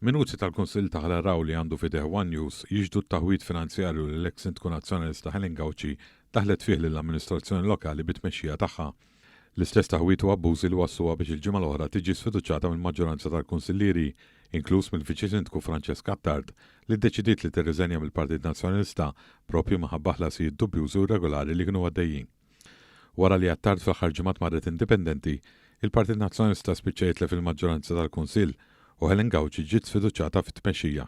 Minuti tal-Kunsill ta' Ħal Għargħur li għandu f'idejh one News jixhdu t-taħwid finanzjarju li l-eks Sindku Nazzjonalista Helen Gauci daħlet fih lill-amministrazzjoni lokali bit-tmexxija tagħha. L-istess taħwid u abbużi li wassluha biex il-ġimgħa l-oħra tiġi sfiduċjata mill-maġġoranza tal-Kunsillieri, inkluż mill-Viċi Sindku Francesca Attard li ddeċidiet li tirriżenja mill-Partit Nazzjonalista proprju minħabba ħlasijiet dubjużi u irregolari li kienu għaddejjin. Wara li Attard fl-aħħar ġimgħat marret indipendenti, il-Partit Nazzjonalista spiċċa jitlef il-maġġoranza tal-Kunsill u Helen Gauci ġiet sfiduċjata fit-tmexxija.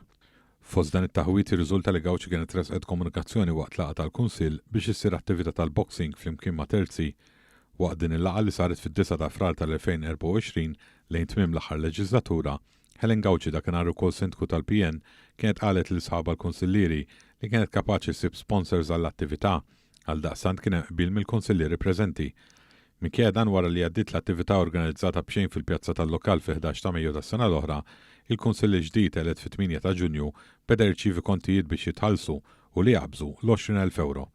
Fost dan it-taħwid jirriżulta li Gauci kienet ressqet komunikazzjoni waqt laqgħa tal-Kunsill biex issir attività tal-boxing flimkien ma' terzi. Waqt din il-laqgħa li saret fid-9 ta' Frar tal-2024 lejn tmiem l-aħħar leġiżlatura, Helen Gauci dakinhar ukoll Sindku tal-PN kienet qalet lil sħabha l-Kunsillieri li kienet kapaċi ssib sponsors għall-attività. Għaldaqstant kien hemm qbil mill-Kunsillieri preżenti. Minkejja dan wara li għaddiet l-attività organizzata b'xejn fil-pjazza tal-lokal fil-11 ta' Mejju tas-sena l-oħra, il-Kunsill il-ġdid elett fit-8 ta' Ġunju beda jirċievi kontijiet biex jitħallsu u li jaqbżu l-20,000 ewro.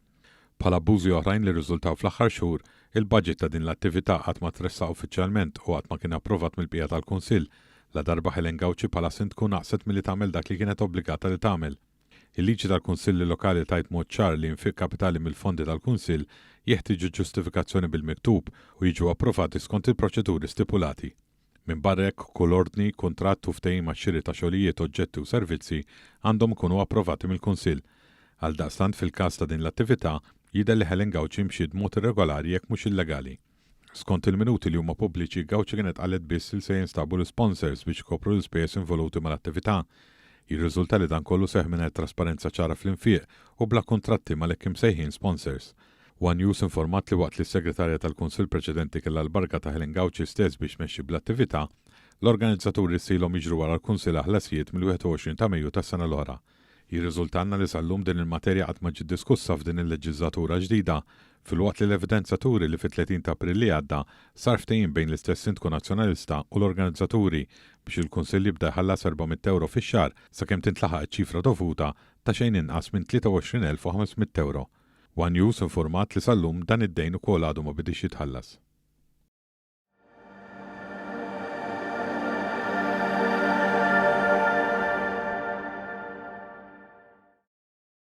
Bħal abbużi oħrajn li rriżultaw fl-aħħar xhur, il-baġit ta' din l-attività qatt ma tressaq uffiċjalment u qatt ma kien approvat mill-bqija tal-Kunsill, ladarba Helen Gauci bħala Sindku naqset milli tagħmel dak li kienet obbligata li tagħmel. Il-liġi tal-Kunsilli Lokali tgħid mod ċar li infiq kapitali mill-fondi tal-Kunsill jeħtieġu ġustifikazzjoni bil-miktub u jiġu approvati skont il-proċeduri stipulati. Minbarra hekk, kull ordni, kuntratt u ftehim għax-xiri ta' xogħlijiet, oġġetti u servizzi għandhom ikunu approvati mill-Kunsill. Għaldaqstant, fil-każ ta' din l-attività, jidher li Helen Gauci mxiet b'mod irregolari jekk mhux illegali. Skont il-minuti li huma pubbliċi, Gauci kienet qalet biss li se jinstabu l-isponsors biex ikopru l-ispejjeż involuti mal-attività. Jirriżulta li dan kollu seħħ mingħajr trasparenza ċara fl-infiq u bla kuntratti mal-hekk imsejħin sponsors. One News informat li waqt li s-Segretarja tal-Kunsill preċedenti kellha l-barka ta' Helen Gauci stess biex tmexxi bl-attività, l-organizzaturi issa ilhom jiġru wara l-Kunsill għal ħlasijiet mill-21 ta' Mejju tas-sena l-oħra. Jirriżultalna li sal-lum din il-materja qatt ma ġiet diskussa f'din il-leġiżlatura ġdida, filwaqt li l-evidenza turi li fit-30 ta' April li għadda sar ftehim bejn l-istess Sindku Nazzjonalista u l-organizzaturi biex il-Kunsill jibda jħallas 400 ewro fix-xahar sakemm tintlaħaq iċ-ċifra dovuta ta' xejn inqas minn 23,500 ewro. One News informat li sal-lum dan id-dejn ukoll għadu ma bidiex jitħallas.